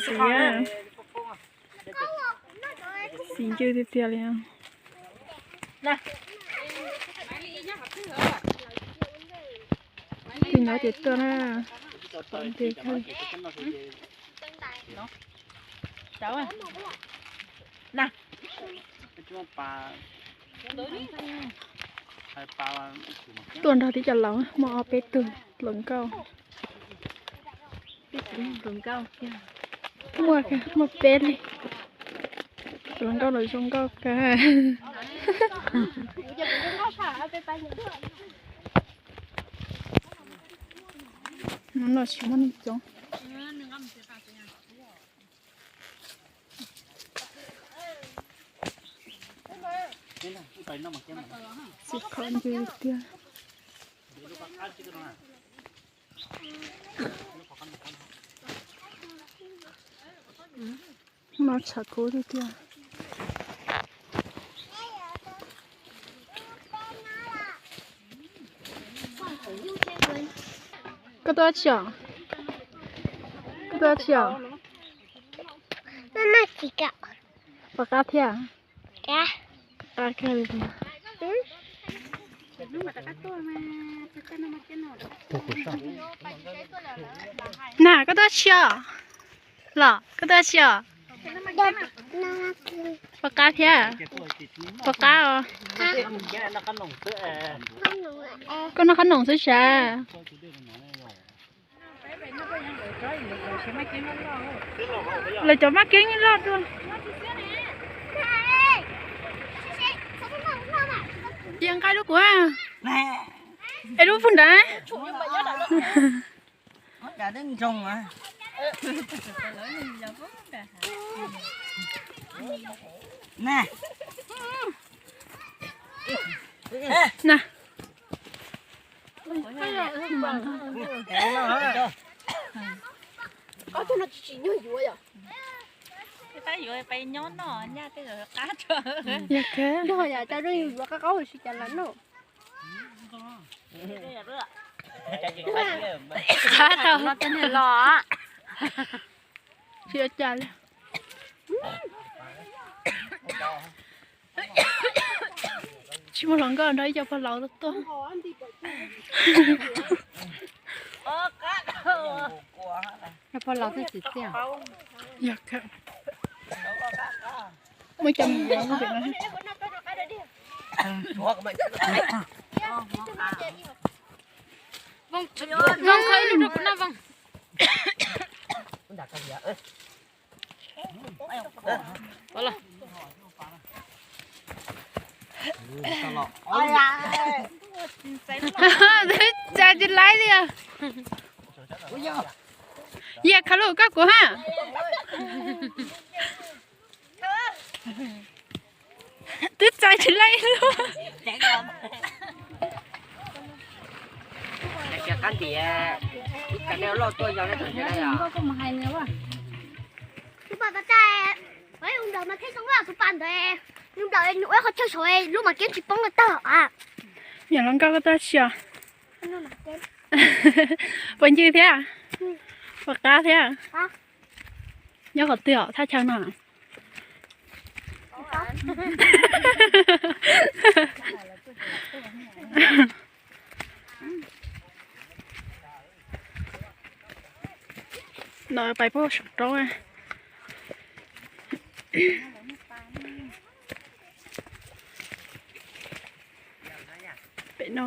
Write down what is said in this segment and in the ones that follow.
Xis ncw tiag tiag li. Tus nyuam ces tuaj na. Tuaj nrog tib co laus muaj ob peb tug hluas nkauj. Muaj, muaj peb li. Hluas nkauj los zoo nkauj kawg. Hnub no tsis muaj neeg coob. Txiv qhov ncw tiag. No tshav kub tiag tiag. Koj tuaj tsi os? Koj tuaj tsi os? Pom qab thiab? Qab kawg li. Na, koj tuaj tsi os? Los koj tuaj tsi os? Pom qab thiab? Pom qab os. Koj noj qab noom xwb sav? Lawv cov maj keeb loj dua. Cia nqaij lub kuv. Es lub pug nrad. Na. Ob tug no tsis tsim nyog yuav yom? Pab yuav peb nyob noj nyaj tej zaum qab tso. Yog kawg. Yog yam cov zoo yuav qab qaub tsis cas los noj. Qab tau no tej niag los. Tsis ua cas li. Tsis muaj hluas nkauj nrog ib co pog laus tuaj. Yog pog laus thiaj tsim txiaj. Yog kawg. Muaj ib co me nyuam nyob pem no. Voos, khawb ib lub rau kuv noj Voos. Twb tsa tsis laib li. Yam khab lus koj kuv ha. Twb tsa tsis laib li. Tus pas tas ntawd mas thiaj zoo, tus pas ntawd ua qhov chaw saud lub mas keeb tsis poob tag. Yam hluas nkauj koj tuaj tsi os? Puas ncw thiab? Puas qab thiab? Nyob qhov twg os thaj chaw no? No pais puag saum roob. Pem no,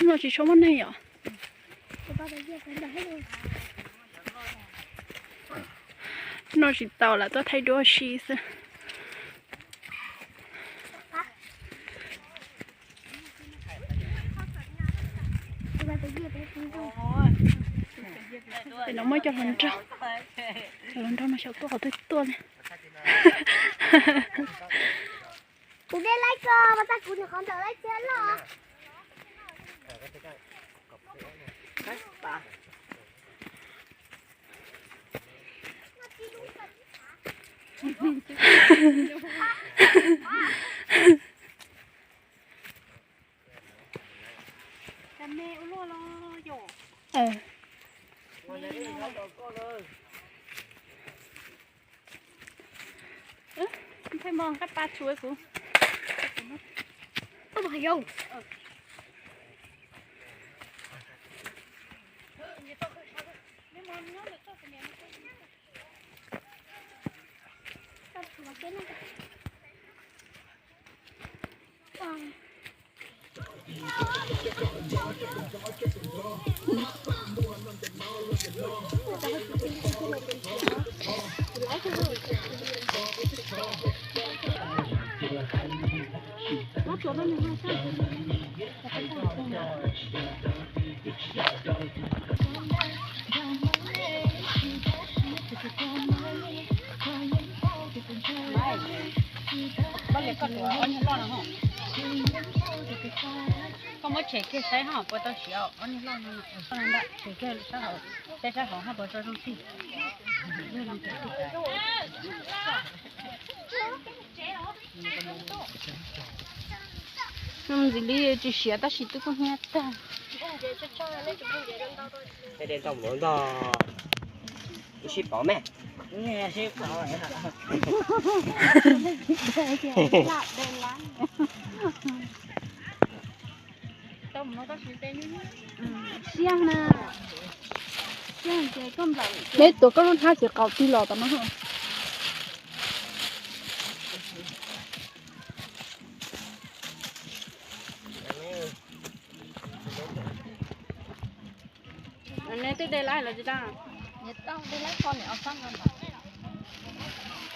no tsis tshua muaj neeg yom. No tsis tau lawm, tuaj thaij duab si xwb. Pem no muaj cov hluas nraug, cov hluas nraug no xyov tuaj qhov twg tuaj li. Kuv de laib ko, mas tag kuv nws qhov ntawm laib txias loj. Pheej mog qab pa tshua kuv. Tub yau. Koj muab tshem kiag saib ho puas tau siav ob niag loj no, tshem kiag sab hauv, saib sab hauv ho puas tau zoo txij. Zoo ntxiv li tsis siav tab sis twb kub hnyiab tag. Ntog, ntog, ib sib pauv me. Siab na. Neb tuav koj lub hnab txiv qaub tig los tom no. Neb twb de laib los tsis tau.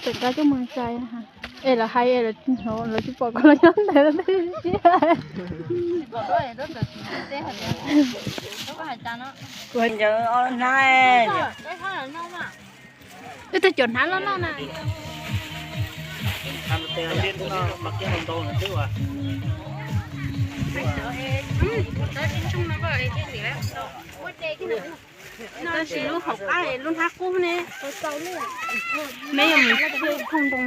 Tseem kab coj mus txais na. Es lawv hais es lawv tsis pom koj los nyob ntawd lawv twb siab. Kuv hais ncawv ob hnab. Wb tug cov hnab loj loj na. Tab sis lub hauv qab lub hnab qub ne. Me yog mus thooj ntoo